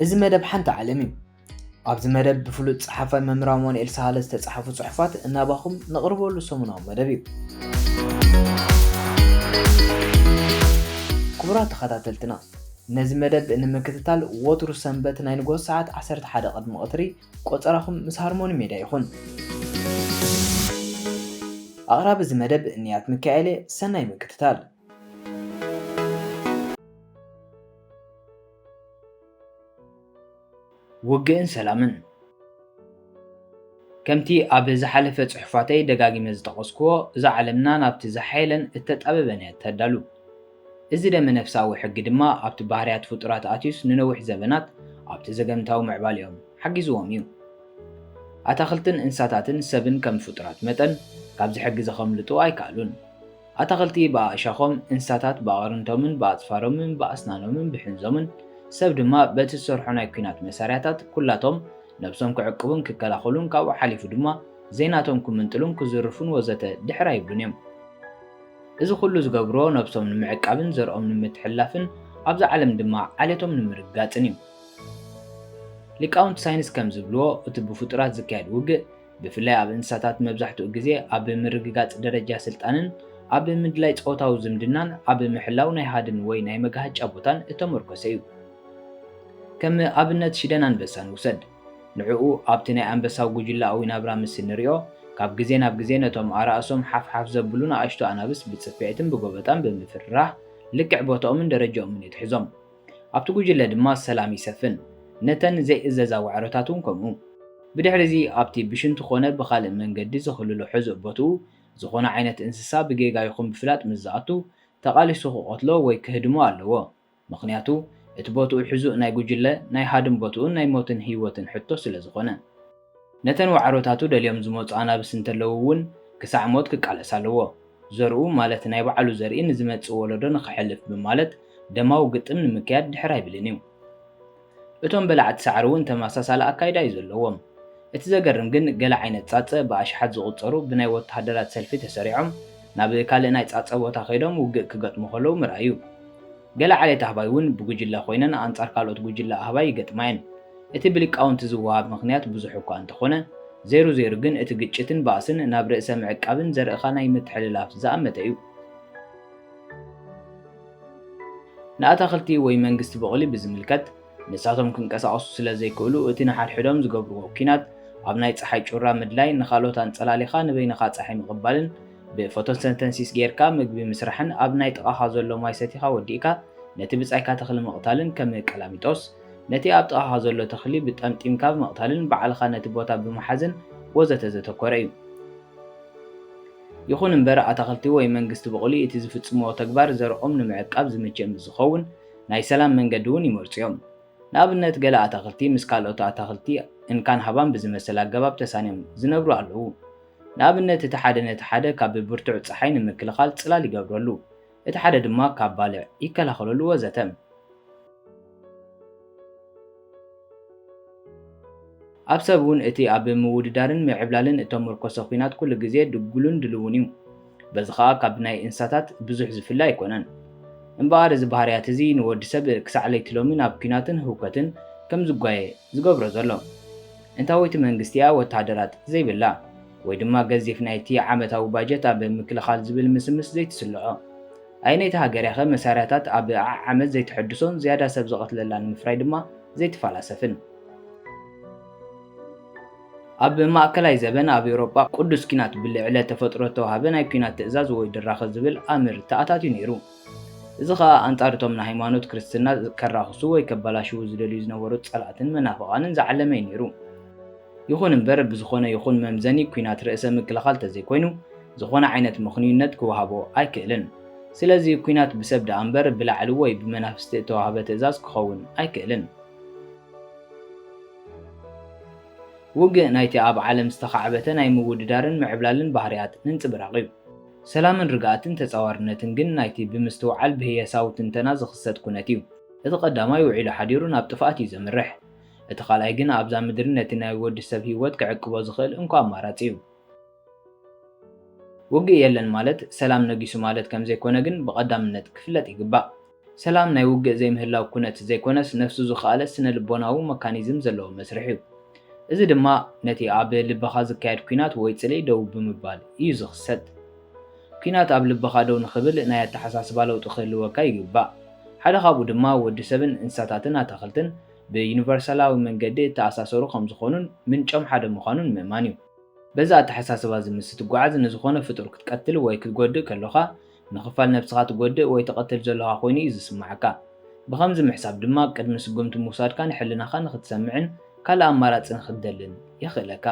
እዚ መደብ ሓንቲ ዓለም እዩ። ኣብዚ መደብ ብፍሉጥ ጸሓፋይ መምህር ኣማኑኤል ሳህለ ዝተጻሕፉ ጽሑፋት እናባኹም ነቕርበሉ ሰሙናዊ መደብ እዩ። ክቡራት ተኸታተልትና፣ ነዚ መደብ ንምክትታል ወትሩ ሰንበት ናይ ንግሆ ሰዓት ዓሰርተ ሓደ ቅድሚ ቀትሪ ቆጸራኹም ምስ ሃርሞኒ ሜድያ ይኹን። ኣቕራቢ እዚ መደብ እንያት ሚካኤል እየ። ሰናይ ምክትታል። ውግእን ሰላምን። ከምቲ ኣብ ዝሓለፈ ጽሑፋተይ ደጋጊመ ዝጠቐስክዎ፣ እዛ ዓለምና ናብቲ ዝሓየለን እተጣበበን እያ እተዳሉ። እዚ ደመ ነፍሳዊ ሕጊ ድማ ኣብቲ ባህርያት ፍጡራት ኣትዩስ ንነዊሕ ዘበናት ኣብቲ ዘገምታዊ ምዕባሌኦም ሓጊዝዎም እዩ። ኣታኽልትን እንስሳታትን ሰብን ከም ፍጡራት መጠን ካብዚ ሕጊ እዚ ከምልጡ ኣይከኣሉን። ኣታኽልቲ ብኣእሻኾም፣ እንስሳታት ብኣቕርንቶምን ብኣጽፋሮምን ብኣስናኖምን ብሕንዞምን፣ ሰብ ድማ በቲ ዝሰርሖ ናይ ኲናት መሳርያታት ኩላቶም ነብሶም ክዕቅቡን ክከላኸሉን ካብኡ ሓሊፉ ድማ ዘይናቶም ክምንጥሉን ክዝርፉን ወዘተ ድሕር ኣይብሉን እዮም። እዚ ኩሉ ዝገብርዎ ነብሶም ንምዕቃብን ዘርኦም ንምትሕልላፍን ኣብዛ ዓለም ድማ ዓሌቶም ንምርግጋጽን እዩ። ሊቃውንቲ ሳይንስ ከም ዝብልዎ እቲ ብፍጡራት ዝካየድ ውግእ ብፍላይ ኣብ እንስሳታት መብዛሕትኡ ግዜ ኣብ ምርግጋጽ ደረጃ ስልጣንን ኣብ ምድላይ ጾታዊ ዝምድናን ኣብ ምሕላው ናይ ሃድን ወይ ናይ መጋህጫ ቦታን እተመርኮሰ እዩ። ከም ኣብነት ሽደን ኣንበሳ ንውሰድ። ንዕኡ ኣብቲ ናይ ኣንበሳዊ ጉጅለኣዊ ናብራ ምስ እንሪኦ፣ ካብ ግዜ ናብ ግዜ ነቶም ኣራእሶም ሓፍ ሓፍ ዘብሉ ንኣሽቱ ኣናብስ ብጽፍዒትን ብጎበጣን ብምፍርራህ ልክዕ ቦታኦምን ደረጃኦምን የትሕዞም። ኣብቲ ጉጅለ ድማ ሰላም ይሰፍን። ነተን ዘይእዘዛ ዋዕሮታት እውን ከምኡ። ብድሕሪ እዚ ኣብቲ ብሽንቲ ኮነ ብኻልእ መንገዲ ዝኽልሎ ሕዙእ ቦትኡ ዝኾነ ዓይነት እንስሳ ብጌጋ ይኹን ብፍላጥ ምስ ዝኣቱ ተቓሊሱ ክቐትሎ ወይ ክህድሞ ኣለዎ። ምኽንያቱ እቲ ቦትኡ ሕዙእ ናይ ጉጅለ ናይ ሃድን ቦትኡን ናይ ሞትን ህይወትን ሕቶ ስለ ዝኾነ። ነተን ዋዕሮታቱ ደልዮም ዝመጹ ኣናብስ እንተለዉ እውን ክሳዕ ሞት ክቃለስ ኣለዎ። ዘርኡ ማለት ናይ ባዕሉ ዘርኢ ንዝመጽእ ወለዶ ንኽሕልፍ ብማለት ደማዊ ግጥም ንምክያድ ድሕር ኣይብልን እዩ። እቶም በላዕቲ ሳዕሪ እውን ተመሳሳሊ ኣካይዳ እዩ ዘለዎም። እቲ ዘገርም ግን ገለ ዓይነት ጻጸ ብኣሽሓት ዝቑጸሩ ብናይ ወተሃደራት ሰልፊ ተሰሪዖም ናብ ካልእ ናይ ጻጸ ቦታ ከይዶም ውግእ ክገጥሙ ከለዉ ምርኣይ እዩ። ገለ ዓሌት ኣህባይ እውን ብጉጅለ ኮይነን ኣንጻር ካልኦት ጉጅለ ኣህባይ ይገጥማ እየን። እቲ ብሊቃውንቲ ዝወሃብ ምኽንያት ብዙሕ እኳ እንተኾነ፣ ዘይሩ ዘይሩ ግን እቲ ግጭትን ባእስን ናብ ርእሰ ምዕቃብን ዘርእኻ ናይ ምትሕልላፍ ዝኣመተ እዩ። ንኣታኽልቲ ወይ መንግስቲ በቑሊ ብዝምልከት፣ ንሳቶም ክንቀሳቐሱ ስለ ዘይክእሉ፣ እቲ ንሓድሕዶም ዝገብርዎ ኲናት ኣብ ናይ ጸሓይ ጩራ ምድላይ፣ ንኻልኦት ኣንጸላሊኻ ንበይንኻ ጸሓይ ምቕባልን ብፎቶሰንተንሲስ ጌርካ ምግቢ ምስራሕን ኣብ ናይ ጥቓኻ ዘሎ ማይ ሰቲኻ ወዲእካ ነቲ ብጻይካ ተኽሊ ምቕታልን ከም ቀላሚጦስ፣ ነቲ ኣብ ጥቓኻ ዘሎ ተኽሊ ብጠምጢምካ ብምቕታልን ባዕልኻ ነቲ ቦታ ብምሓዝን ወዘተ ዘተኮረ እዩ። ይኹን እምበር፣ ኣታኽልቲ ወይ መንግስቲ በቑሊ እቲ ዝፍጽምዎ ተግባር ዘርኦም ንምዕቃብ ዝምችእ ምስ ዝኸውን፣ ናይ ሰላም መንገዲ እውን ይመርጹ እዮም። ንኣብነት፣ ገለ ኣታኽልቲ ምስ ካልኦት ኣታኽልቲ እንካን ሃባን ብዝመስል ኣገባብ ተሳንዮም ዝነብሩ ኣለዉ። ንኣብነት፣ እቲ ሓደ ነቲ ሓደ ካብ ብርቱዕ ጸሓይ ንምክልኻል ጽላል ይገብረሉ፣ እቲ ሓደ ድማ ካብ ባልዕ ይከላኸለሉ ወዘተ። ኣብ ሰብ እውን እቲ ኣብ ምውድዳርን ምዕብላልን እተመርኮሰ ኲናት ኩሉ ግዜ ድጉልን ድልውን እዩ። በዚ ኸኣ ካብ ናይ እንስሳታት ብዙሕ ዝፍለ ኣይኮነን። እምበኣር እዚ ባህርያት እዚ ንወዲ ሰብ ክሳዕ ለይቲ ሎሚ ናብ ኲናትን ህውከትን ከም ዝጓየ ዝገብሮ ዘሎ። እንታወይቲ መንግስቲ እያ ወተሃደራት ዘይብላ፣ ወይ ድማ ገዚፍ ናይቲ ዓመታዊ ባጀት ኣብ ምክልኻል ዝብል ምስምስ ዘይትስልዖ? ኣየነይቲ ሃገር እያ ኸ መሳርያታት ኣብ ዓዓመት ዘይትሐድሶን ዝያዳ ሰብ ዝቐትለላን ምፍራይ ድማ ዘይትፈላሰፍን? ኣብ ማእከላይ ዘበን ኣብ ኤውሮጳ ቅዱስ ኲናት ብልዕለ ተፈጥሮ እተዋህበ ናይ ኲናት ትእዛዝ ወይ ድራኸ ዝብል ኣምር ተኣታትዩ ነይሩ። እዚ ኸኣ ኣንጻር እቶም ንሃይማኖት ክርስትና ከራኽሱ ወይ ከባላሽዉ ዝደልዩ ዝነበሩ ጸላእትን መናፍቓንን ዝዓለመ እዩ ነይሩ። ይኹን እምበር፣ ብዝኾነ ይኹን መምዘኒ ኲናት ርእሰ ምክልኻል ተዘይኮይኑ፣ ዝኾነ ዓይነት ምኽንዩነት ክወሃቦ ኣይክእልን። ስለዚ፣ ኲናት ብሰብ ደኣ እምበር ብላዕሊ ወይ ብመናፍስቲ እተዋህበ ትእዛዝ ክኸውን ኣይክእልን። ውግእ ናይቲ ኣብ ዓለም ዝተኻዕበተ ናይ ምውድዳርን ምዕብላልን ባህርያት ነንጽብራቕ እዩ። ሰላምን ርግኣትን ተጻዋርነትን ግን ናይቲ ብምስትውዓል ብህየሳዊ ትንተና ዝኽሰት ኩነት እዩ። እቲ ቀዳማይ ውዒሉ ሓዲሩ ናብ ጥፍኣት እዩ ዘምርሕ። እቲ ካልኣይ ግን ኣብዛ ምድሪ ነቲ ናይ ወዲ ሰብ ህይወት ክዕቅቦ ዝኽእል እንኮ ኣማራጺ እዩ። ውግእ የለን ማለት ሰላም ነጊሱ ማለት ከም ዘይኮነ ግን ብቐዳምነት ክፍለጥ ይግባእ። ሰላም ናይ ውግእ ዘይምህላው ኩነት ዘይኮነስ፣ ነፍሱ ዝኸኣለ ስነ-ልቦናዊ መካኒዝም ዘለዎ መስርሕ እዩ። እዚ ድማ ነቲ ኣብ ልብኻ ዝካየድ ኲናት ወይ ጽልኢ ደው ብምባል እዩ ዝኽሰት። ኲናት ኣብ ልብኻ ደው ንኽብል ናይ ኣተሓሳስባ ለውጢ ክህልወካ ይግባእ። ሓደ ካብኡ ድማ ወዲ ሰብን እንስሳታትን ኣታኽልትን ብዩኒቨርሳላዊ መንገዲ እተኣሳሰሩ ከም ዝኾኑን ምንጮም ሓደ ምዃኑን ምእማን እዩ። በዚ ኣተሓሳስባ እዚ ምስ ትጓዓዝ፣ ንዝኾነ ፍጡር ክትቀትል ወይ ክትጎድእ ከሎኻ፣ ንኽፋል ነብስኻ ትጎድእ ወይ ትቐትል ዘሎኻ ኮይኑ እዩ ዝስምዓካ። ብኸምዚ ምሕሳብ ድማ፣ ቅድሚ ስጉምቲ ምውሳድካ ንሕልናኻ ንኽትሰምዕን ካልእ ኣማራጺ ንኽትደልን የኽእለካ።